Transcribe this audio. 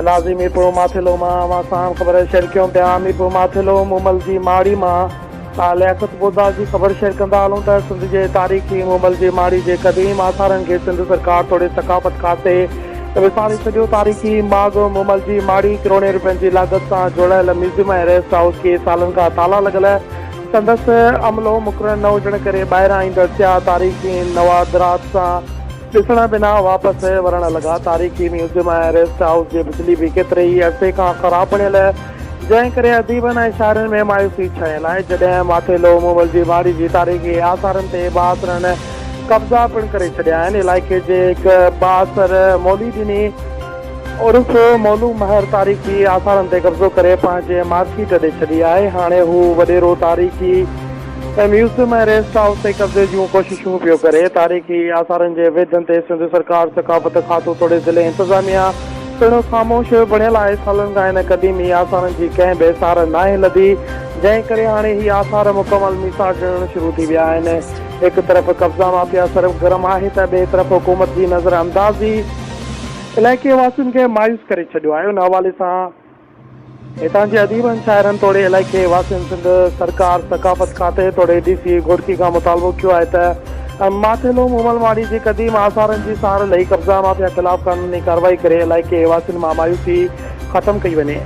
ناظرين ميرپور ماٿيلو مان اوهان ساڻ خبر شيئر ڪيون پيا ميرپور ماٿيلو مومل جي ماڙي مان لياقت بوزدار جي خبر شيئر ڪندا هلون ته سنڌ جي تاريخي مومل جي ماڙي جي قديم آثارن کي سنڌ سرڪار توڙي ثقافت کاتي وساري ڇڏيو تاريخي ماڳ مومل جي ماڙي ڪروڙين روپين جي لاڳت سان جوڙايل ميوزيم ۽ ريسٽ هائوس کي سالن کان تالا لڳل سندس عملو مقرر نه هجڻ ڪري ٻاهران ايندڙ سياح تاريخي نوادرات سان ڏسڻ بنا واپس ورڻ لڳا. تاريخي ميوزيم ۽ ريسٽ هائوس جي بجلي به ڪيتري ئي عرصي کان خراب بڻيل جنهن ڪري اديبن ۽ شاعرن ۾ مايوسي ڇانيل آهي. جڏهن ماٿيلو مومل جي ماڙي جي تاريخي آثارن تي بااثرن قبضا پڻ ڪري ڇڏيا آهن. علائقي جي هڪ بااثر مولي ڏني عرف مولو مهر تاريخي آثارن تي قبضو ڪري پنهنجي مارڪيٽ اڏي ڇڏي آهي. هاڻي هو وڏيرو تاريخي ميوزيم ۽ ريسٽ هائوس تي قبضي جون ڪوششون پيو ڪري. تاريخي آثارن جي ويڌن تي سنڌ سرڪار، ثقافت کاتو توڙي ضلعي انتظاميا پڻ خاموش بڻيل آهي. سالن کان هن قديمي آثارن جي ڪنهن به سار ناهي لڌي، جنهن ڪري هاڻي هي آثار مڪمل ميسارجڻ شروع ٿي ويا آهن. هڪ طرف قبضا مافيا سرگرم آهي ته ٻئي طرف حڪومت جي نظر اندازي علائقي واسين کي مايوس ڪري ڇڏيو آهي. ان حوالي سان هتان جي اديبن، شاعرن توڙي علائقي واسين سنڌ سرڪار، ثقافت کاتي توڙي ڊي سي گهوٽڪي کان مطالبو ڪيو آهي ته ماٿيلو مومل ماڙي جي قديم آثارن جي سار لهي قبضا مافيا خلاف قانوني ڪارروائي ڪري علائقي واسين مان مايوسي ختم ڪئي وڃي.